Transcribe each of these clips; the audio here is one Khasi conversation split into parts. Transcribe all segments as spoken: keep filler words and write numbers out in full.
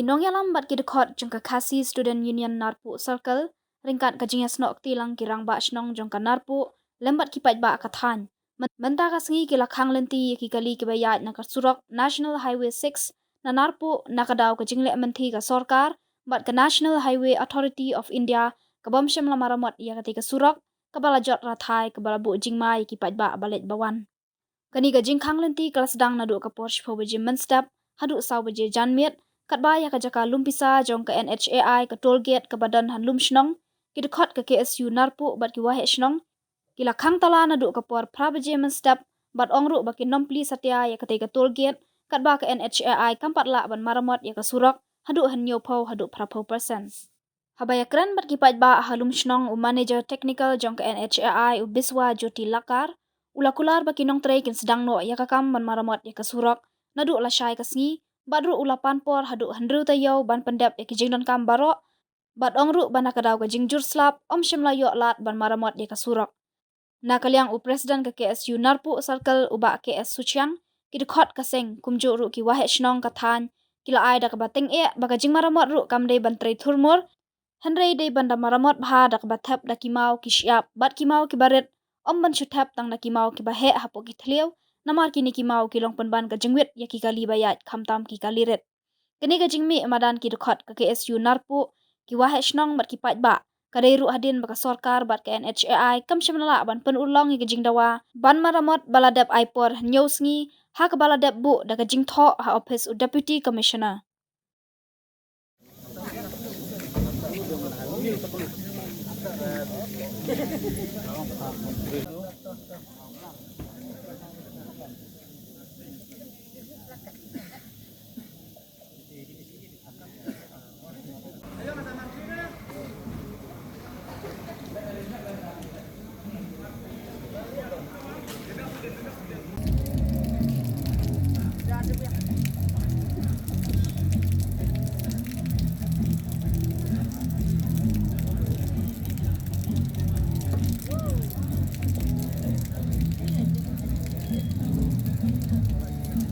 Nongïalam bad ki dkhot jong ka Khasi Student Union Narpuh Circle ryngkat ka jingïasnoh kti lang ki rangbah shnong jong ka Narpuh lem bad ki paidbah ka thaiñ, myn-, mynta ka sngi ki la khang lynti ïa ki kali kiba ïaid na ka surok National Highway six na Narpuh na ka daw ka jingleh mynthi ka sorkar bad ka National Highway Authority of India ka bym shym la maramot ïa katei ka surok kaba la jot rathai kaba la buh jingma ïa ki paidbah ba leit ba wan. Kane ka jingkhang lynti ka la sdang naduh ka por shiphew baje mynstep haduh saw baje janmiet, katba ïa ka jaka lum pisa jong ka N H A I ka toll gate kaba don hanlum shnong, ki dkhot ka K S U Narpuh bad ki waheh shnong ki la khang tala naduh ka por phra baje mynstep, bad ong ruh ba kin ym plie satia ïa katei ka toll gate, katba ka N H A I kam pat lah ban maramot ïa ka surok haduh hynñiewphew haduh phraphew percent. Haba ïakren bad ki paidbah ha lum shnong, u Manager Technical jong ka N H A I, u Biswa Jyoti Lakar, u la kular ba ki nongtrei kin sdang noh ïa ka kam ban maramot ïa ka surok naduh lashai ka sngi, bad ruh u la pan por haduh hynriew taïew ban pyndep ïa ki jingdonkam baroh, bad ong ruh ba na ka daw ka jingjur slap ym shym la ïoh lad ban maramot ïa ka surok. Na ka liang u President ka K S U Narpuh Circle, u Bah K S Suchiang, ki dkhot ka seng kumjuh ruh ki waheh shnong ka thaiñ ki la ai da kaba tyngeh ba ka jingmaramot ruh kam dei ban trei thurmur, hynrei dei ban da maramot bha da kaba thep da ki maw ki shyiap bad ki maw kiba rit, ym ban shu thep tang da ki maw kiba heh hapoh ki thliew, namar kine ki maw ki long pynban ka jingwit ïa ki kali ba ïaid khamtam ki kali rit. Kane ka jingmih madan ki dkhot ka K S U Narpuh, ki waheh shnong bad ki paidbah ka dei ruh hadien ba ka sorkar bad ka N H A I kam shym la lah ban pynurlong ïa ka jingdawa ban maramot ba la dep ai por hynñiew sngi, ha kaba la dep buh da ka jingthoh ha ophis u Deputy Commissioner.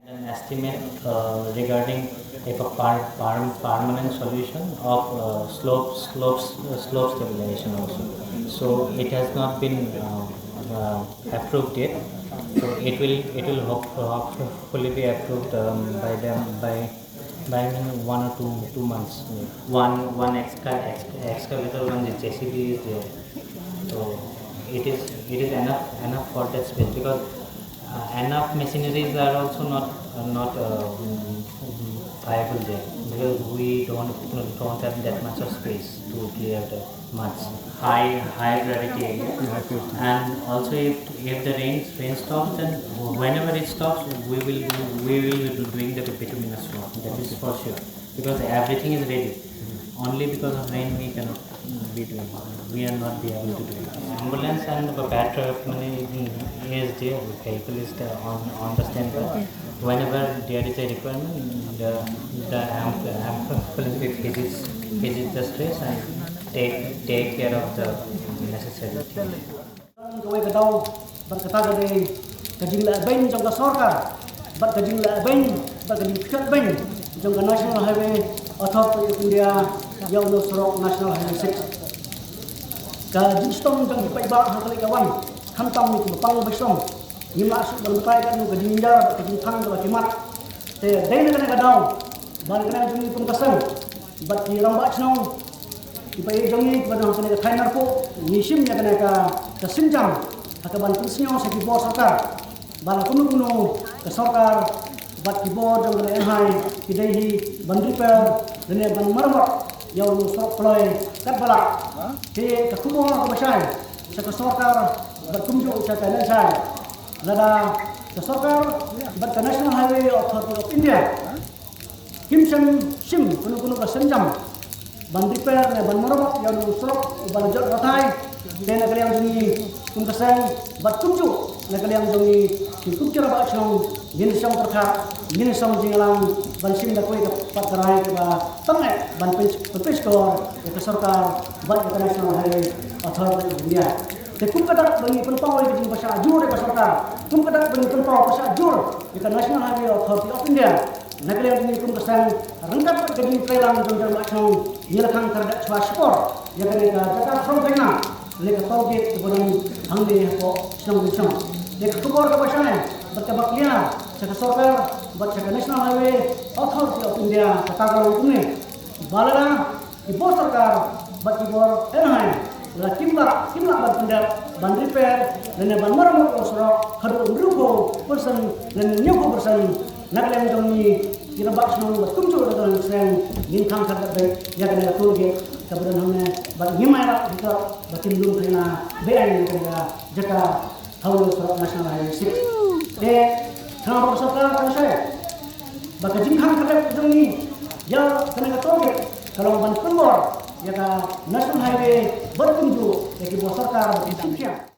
An estimate uh, regarding if a par- par- permanent solution of uh, slopes, slopes, uh, slope stabilization also. So it has not been uh, uh, approved yet. So it will, it will hope, hopefully be approved um, by them by by in one or two two months. One one exca- ex- excavator, one J C B is there. So it is, it is enough, enough for that space because uh, enough machineries are also not uh, not uh, mm, mm, viable there because we don't don't have that much of space to clear the much high, high gravity area. And also, if, if the rain, rain stops, then whenever it stops, we will do, we will be doing the bituminous road. That is for sure. Because everything is ready. Only because of rain, we cannot be doing. We are not be able to do it. Ambulance and the patrol, mane, is there. Vehicle is there on, on the standby. Whenever there is a requirement, the the amp, ambulance visits, visits the stress and take take care of the necessary thing. Kawei ka daw bad kata ka dei ka jingleh beiñ jong ka sorkar bad ka jingleh beiñ bad ka jingpyet beiñ jong ka National Highway Authority of India ïa u surok National Highway six. Ka jingshitom jong ki paidbah ha ka leit ka wan khamtam ki ba pang ba shitom. Ngim lah shuh ban batai katno ka jingjar bad ka jingthang kaba ki mad. Te dei na kane ka daw ba na kane ka jingïakhun ka seng bad ki rangbah shnong, ki paidbah jong ngi kiba don ha kane ka thaiñ Narpuh, ngi shim ïa kane ka, ka sienjam ha kaban pynsngew sha ki bor sorkar ba la kumno kumno ka sorkar bad ki bor jong ka N H A I ki dei hi ban repair lane ban maramot ïa u surok kloi katba lah. Te ka khubor kaba shai sha ka sorkar bad kumjuh sha ka N H A I, lada ka sorkar bad ka National Highway Authority of India kim shym shim kano kano ka sienjam ban repair ne ban maramot ïa u surok uba la jot rathai, te na ka liang jong ngi kum ka seng bad kumjuh na ka liang jong ngi ki kum ki rangbah shnong, ngin shong pyrkhat, ngin shong jingïalang ban shim da kawei ka pat ka rai kaba tyngeh ban pyn- pynpynshlur ïa ka sorkar bad ïa ka National Highway Authority of India. Te kum ka dak ba ngi pynpaw ïa ka jingpyrshah jur ïa ka sorkar, kum ka dak ba ngi pynpaw pyrshah jur ïa ka National Highway Authority of India, Na ka liang jong ngi kum ka seng, ryngkat bad ka jingtreilang jong ka Rangbah Shnong, ngi la khang kyrdan shuwa shipor ïa kane ka jaka khrong khaina, kane ka toll gate kaba don hangne hapoh shnong Umshnong. Te ka khubor kaba shai bad kaba clear sha ka sorkar bad sha ka National Highway Authority of India kata ka long kumne. Ba lada ki bor sorkar bad ki bor N H I la kim lah, kim lah ban pyndep, ban repair lane ban maramot ïa u surok haduh hynriewphew percent lane hynñiewphew percent, na ka liang jong ngi ki Rangbah Shnong bad kumjuh na ka liang seng ngin khang kyrdan beit ïa kane ka toll gate kaba don hangne bad ngim ai lad ïa ka ba kin lum khaina beaiñ ïa kane ka jaka hawlor surok National Highway six. Te khnang ba ka sorkar kan shai ba ka jingkhang kyrdan jong ngi ïa kane ka toll gate ka long ban pynbor ïa ka National Highway bad kumjuh ïa ki bor sorkar bad ki jingkhang.